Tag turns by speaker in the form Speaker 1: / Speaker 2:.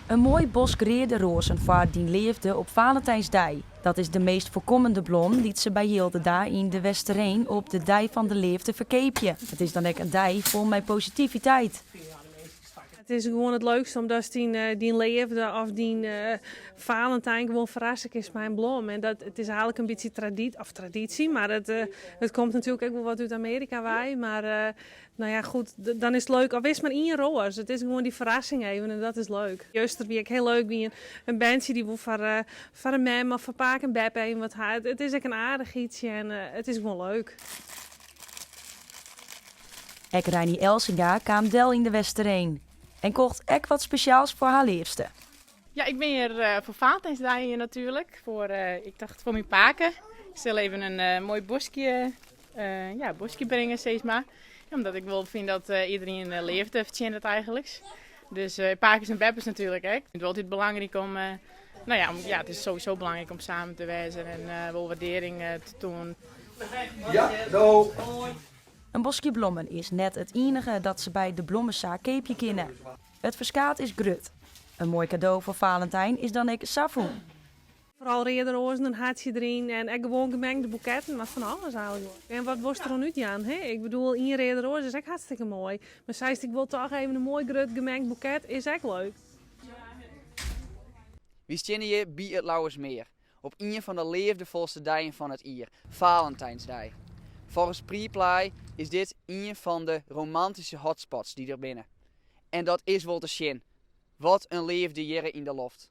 Speaker 1: In moai bosk reade roazen foar dyn leafde op Valentijnsdei. Dat is de meast foarkommende blom dy't se by Jildeda yn De Westereen op de Dei fan de Leafde ferkeapje. It is dan ek in dei fol mei positiviteit.
Speaker 2: It is gewoan it leukste omdatst dyn leafde of dyn Valentijn gewoan ferrasse kinst mei in blom. En dat, it is eigentlik in bytsje traditie, of traditie, mar it komt natuerlik ek wol wat út Amearika wei. Mar no ja, goed, dan is it leuk. Al is it mar ien roas, it is gewoan dy ferrassing even en dat is leuk. Juster wie ek hiel leuk, wie in berntsje dy't wol foar in mem of foar pake en beppe even wat ha. It is ek in aardichheidsje en it is gewoan leuk.
Speaker 1: Ek Reini Elsinga kaam del yn De Westereen en kocht ek wat spesjaals foar har leafste.
Speaker 3: Ja, ik bin hjir foar Valentijnsdei natuerlik. Foar, ik tocht foar myn pake. Ik sil even in moai boskje, ja, boskje bringe, sis mar. Omdat ik wol fyn dat iderien leafde fertsjinnet eigentlik. Dus pakes en beppes natuerlik ek. Ik fyn it wol altyd belangryk om, no ja, om, ja, it is sowieso belangryk om samen te wêzen en wol waardearring te toanen.
Speaker 4: Ja, doei.
Speaker 1: In boskje blommen is net it ienige dat se by de blommesaak keapje kinne. It ferskaat is grut. In moai kado foar Valentijn is dan ek sa fûn.
Speaker 2: Foaral reade roazen, in hartsje deryn en ek gewoan gemengde boeketten, mar fan alles eigentlik wol. En wat wolst deroan útjaan, hè? Ik bedoel, ien reade roas is ek hartstikke moai. Mar seist ik wol toch even in moai grut gemengd boeket, is ek leuk.
Speaker 5: Wy steane hjir by it Lauwersmeer, op ien fan de leafdefolste deien fan it jier, Valentijnsdei. Folgens Preply is dit ien fan de romantyske hotspots dy't der binne. En dat is wol te sjen. Wat in leafde hjirre yn de loft.